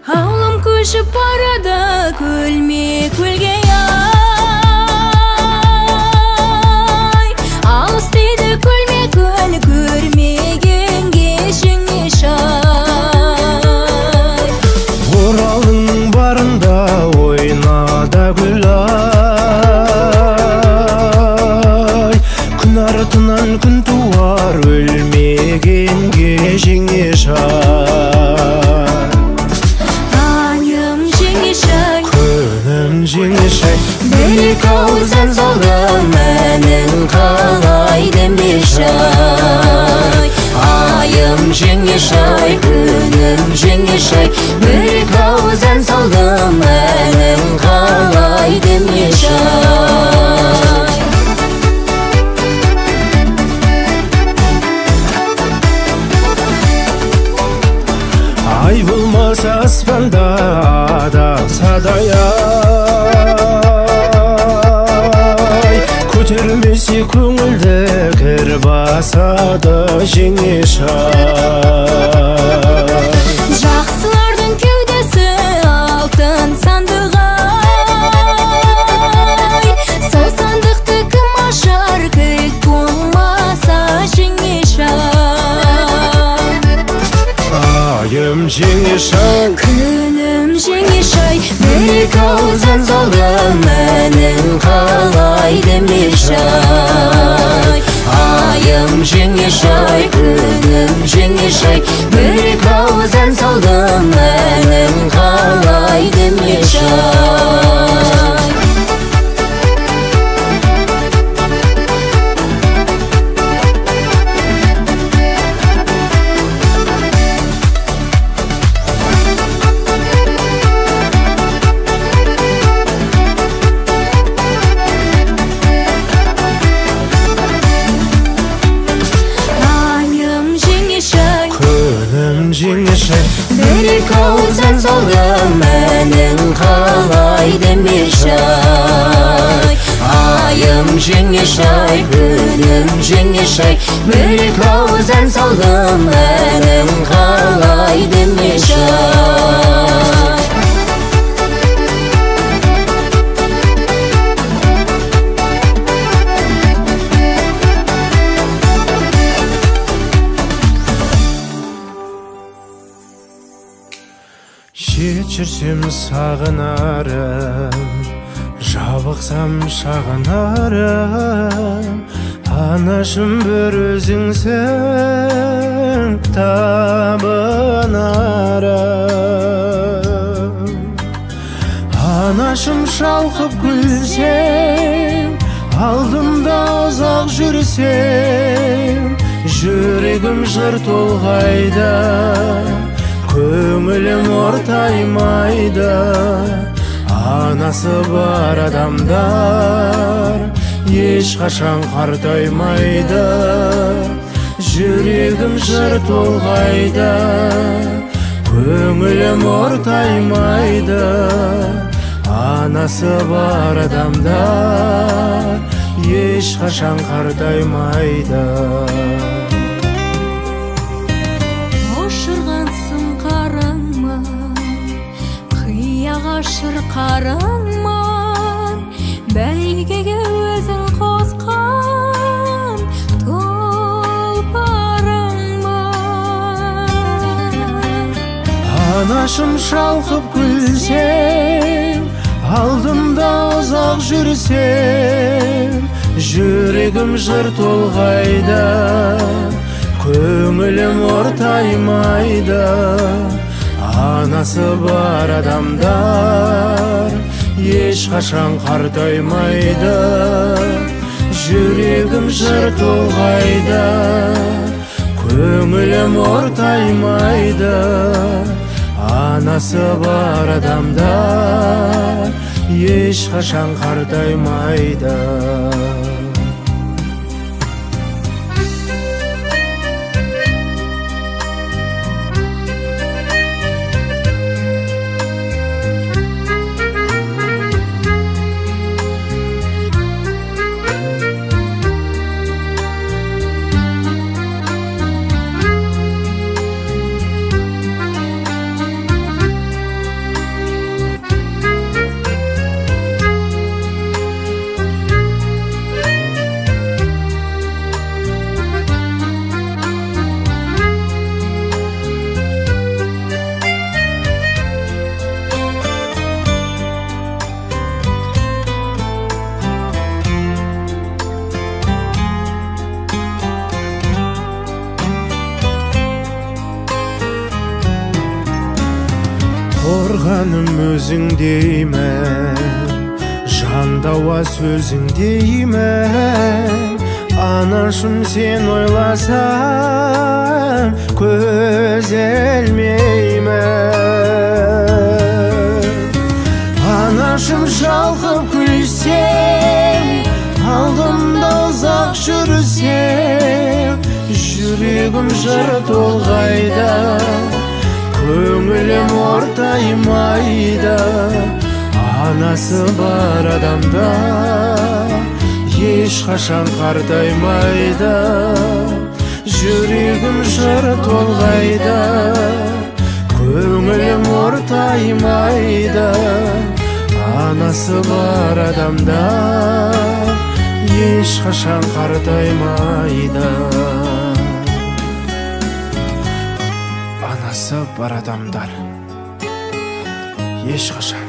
Аулым көшіп барады көлме көлге ай. Алыс дейді көлме көл, көрмегенге жеңеше ай. Оралыңның барында ойна да күл ай. Күн артынан күн туар, өлмегенге жеңеше ай. Айым жеңеше ай, күнім жеңеше ай, бір екі ауыз ән салдым, әнің қалай демеші ай. Айым жеңеше ай, күнім жеңеше ай, бір екі ауыз ән салдым, әнің қалай демеші ай. Ай болмаса аспанда адасадай ай, көтермесе көңілді кір басады жеңеше ай. Жақсылардың кеудесі алтын сандық ай, сол сандықты кім ашар, кілт болмаса жеңеше ай. Айым жеңеше ай, күнім жеңеше ай, бір екі ауыз ән салдым, әнің қалай демеші ай. Айым жеңеше ай, күнім жеңеше ай, бір екі ауыз ән салдым, әнің қалай демеші ай. Айым жеңеше ай, күнім жеңеше ай, бір екі ауыз ән салдым, әнің қалай демеші ай. Айым жеңеше ай, күнім жеңеше ай, бір екі ауыз ән салдым, әнің қалай демеші ай. Шет жүрсем сағынарым, жабықсам шағынарым, анашым бір өзіңсің табынарым. Анашым шалқып күлсең, алдымда ұзақ жүрсең, жүрегім жыр толғайды, көңілім ортаймайды. Анасы бар адамдар ешқашан қартаймайды. Жүрегім жыр толғайды, көңілім ортаймайды. Анасы бар адамдар ешқашан қартаймайды. Ұшырғансың қараңман, қияға шырқарыңман, бәйгеге өзің қосқан тұлпарыңман. Анашым шалқып күлсең, алдымда ұзақ жүрсең, жүрегім жыр толғайды, көңілім ортаймайды. Анасы бар адамдар ешқашан қартаймайды. Жүрегім жыр толғайды, көңілім ортаймайды. Анасы бар адамдар ешқашан қартаймайды. Қорғаным өзің деймін, жан дауа сөзің деймін. Анашым сен ойласам көз ілмеймін. Анашым шалқып күлсең, алдымда ұзақ жүрсең, жүрегім жыр толғайды, көңілім ортаймайды. Анасы бар адамдар ешқашан қартаймайды. Жүрегім жыр толғайды, көңілім ортаймайды. Анасы бар адамдар ешқашан қартаймайды. Анасы бар адамдар ешқашан